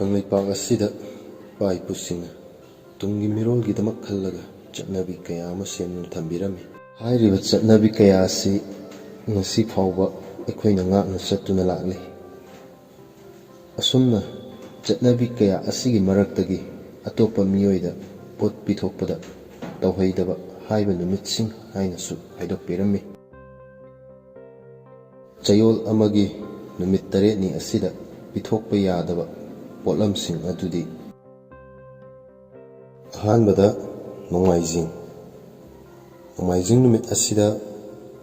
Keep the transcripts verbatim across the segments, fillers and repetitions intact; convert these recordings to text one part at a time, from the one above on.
ꯀꯪꯂꯩꯄꯥꯛ ꯑꯁꯤꯗ ꯏꯄꯥ ꯏꯄꯨꯁꯤꯡꯅ ꯇꯨꯡꯒꯤ ꯃꯤꯔꯣꯜꯒꯤꯗꯃꯛ ꯈꯜꯂꯒ ꯆꯠꯅꯕꯤ ꯀꯌꯥ ꯑꯃ ꯁꯦꯝꯗꯨꯅ ꯊꯝꯕꯤꯔꯝꯃꯤ꯫ ꯍꯥꯏꯔꯤꯕ ꯆꯠꯅꯕꯤ ꯀꯌꯥ ꯑꯁꯤ ꯉꯁꯤ ꯐꯥꯎꯕ ꯑꯩꯈꯣꯏꯅ ꯉꯥꯛꯅ ꯆꯠꯇꯨꯅ ꯂꯥꯛꯂꯤ꯫ ꯑꯁꯨꯝꯅ ꯆꯠꯅꯕꯤ ꯀꯌꯥ ꯑꯁꯤꯒꯤ ꯃꯔꯛꯇꯒꯤ ꯑꯇꯣꯞꯄ ꯃꯤꯑꯣꯏꯗ ꯄꯣꯠ ꯄꯤꯊꯣꯛꯄꯗ ꯇꯧꯍꯩꯗꯕ ꯍꯥꯏꯕ ꯅꯨꯃꯤꯠꯁꯤꯡ ꯍꯥꯏꯅꯁꯨ ꯈꯥꯏꯗꯣꯛꯄꯤꯔꯝꯃꯤ꯫ ꯆꯌꯣꯜ ꯑꯃꯒꯤ ꯅꯨꯃꯤꯠ ꯇꯔꯦꯠꯅꯤ ꯑꯁꯤꯗ ꯄꯤꯊꯣꯛꯄ ꯌꯥꯗꯕ ꯄꯣꯠꯂꯝꯁꯤꯡ ꯑꯗꯨꯗꯤ: ꯑꯍꯥꯟꯕꯗ, ꯅꯣꯡꯃꯥꯏꯖꯤꯡ꯫ ꯅꯣꯡꯃꯥꯏꯖꯤꯡ ꯅꯨꯃꯤꯠ ꯑꯁꯤꯗ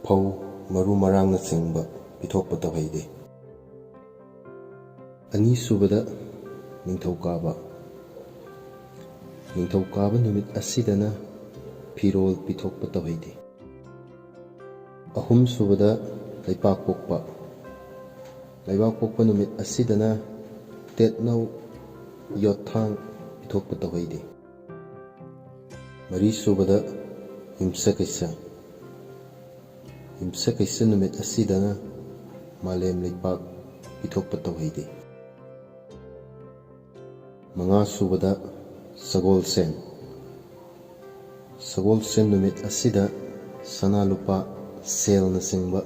ꯐꯧ, ꯃꯔꯨ ꯃꯔꯥꯡꯅꯆꯤꯡꯕ ꯄꯤꯊꯣꯛꯄ ꯇꯧꯍꯩꯗꯦ꯫ ꯑꯅꯤꯁꯨꯕꯗ, ꯅꯤꯡꯊꯧꯀꯥꯕ꯫ ꯅꯤꯡꯊꯧꯀꯥꯕ ꯅꯨꯃꯤꯠ ꯑꯁꯤꯗꯅ ꯐꯤꯔꯣꯜ ꯄꯤꯊꯣꯛꯄ ꯇꯧꯍꯩꯗꯦ꯫ ꯑꯍꯨꯝꯁꯨꯕꯗ, ꯂꯩꯄꯥꯛꯄꯣꯛꯄ꯫ ꯂꯩꯄꯥꯛꯄꯣꯛꯄ ꯅꯨꯃꯤꯠ ꯑꯁꯤꯗꯅ ꯇꯦꯠꯅꯧ, ꯌꯣꯠꯊꯥꯡ ꯄꯤꯊꯣꯛꯄ ꯇꯧꯍꯩꯗꯦ꯫ ꯃꯔꯤꯁꯨꯕꯗ, ꯌꯨꯝꯁꯀꯩꯁ꯫ ꯌꯨꯝꯁꯀꯩꯁ ꯅꯨꯃꯤꯠ ꯑꯁꯤꯗꯅ ꯃꯥꯂꯦꯝ ꯂꯩꯄꯥꯛ ꯄꯤꯊꯣꯛꯄ ꯇꯧꯍꯩꯗꯦ꯫ ꯃꯉꯥꯁꯨꯕꯗ, ꯁꯒꯣꯜꯁꯦꯟ꯫ ꯁꯒꯣꯜꯁꯦꯟ ꯅꯨꯃꯤꯠ ꯑꯁꯤꯗ ꯁꯅꯥ ꯂꯨꯄꯥ, ꯁꯦꯜꯅꯆꯤꯡꯕ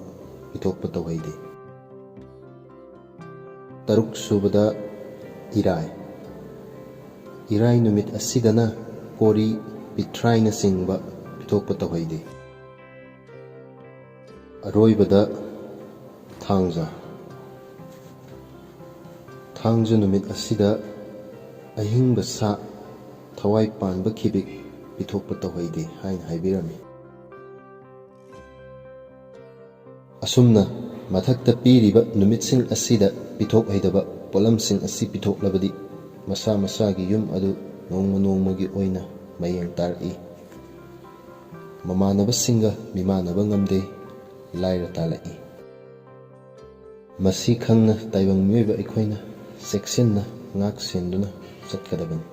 ꯄꯤꯊꯣꯛꯄ ꯇꯧꯍꯩꯗꯦ꯫ ꯇꯔꯨꯛꯁꯨꯕꯗ, ꯏꯔꯥꯏ꯫ ꯏꯔꯥꯏ ꯅꯨꯃꯤꯠ ꯑꯁꯤꯗꯅ ꯀꯣꯔꯤ, ꯄꯤꯊ꯭ꯔꯥꯏꯅꯆꯤꯡꯕ ꯄꯤꯊꯣꯛꯄ ꯇꯧꯍꯩꯗꯦ꯫ ꯑꯔꯣꯏꯕꯗ, ꯊꯥꯡꯖ꯫ ꯊꯥꯡꯖ ꯅꯨꯃꯤꯠ ꯑꯁꯤꯗ ꯑꯍꯤꯡꯕ ꯁꯥ, ꯊꯋꯥꯏ ꯄꯥꯟꯕ ꯈꯤꯕꯤꯛ ꯄꯤꯊꯣꯛꯄ ꯇꯧꯍꯩꯗꯦ ꯍꯥꯏꯅ ꯍꯥꯏꯕꯤꯔꯝꯃꯤ꯫ ꯑꯁꯨꯝꯅ ꯃꯊꯛꯇ ꯄꯤꯔꯤꯕ ꯅꯨꯃꯤꯠꯁꯤꯡ ꯑꯁꯤꯗ ꯄꯤꯊꯣꯛꯍꯩꯗꯕ ꯄꯣꯠꯂꯝꯁꯤꯡ ꯑꯁꯤ ꯄꯤꯊꯣꯛꯂꯕꯗꯤ ꯃꯁꯥ ꯃꯁꯥꯒꯤ ꯌꯨꯝ ꯑꯗꯨ ꯅꯣꯡꯃ ꯅꯣꯡꯃꯒꯤ ꯑꯣꯏꯅ ꯃꯌꯦꯡ ꯇꯥꯔꯛꯏ꯫ ꯃꯃꯥꯟꯅꯕꯁꯤꯡꯒ ꯃꯤꯃꯥꯟꯅꯕ ꯉꯝꯗꯦ, ꯂꯥꯏꯔ ꯇꯥꯜꯂꯛꯏ꯫ ꯃꯁꯤ ꯈꯪꯅ ꯇꯥꯏꯕꯪ ꯃꯤꯑꯣꯏꯕ ꯑꯩꯈꯣꯏꯅ ꯆꯦꯛꯁꯤꯟꯅ ꯉꯥꯛ ꯁꯦꯟꯗꯨꯅ ꯆꯠꯀꯗꯕꯅꯤ꯫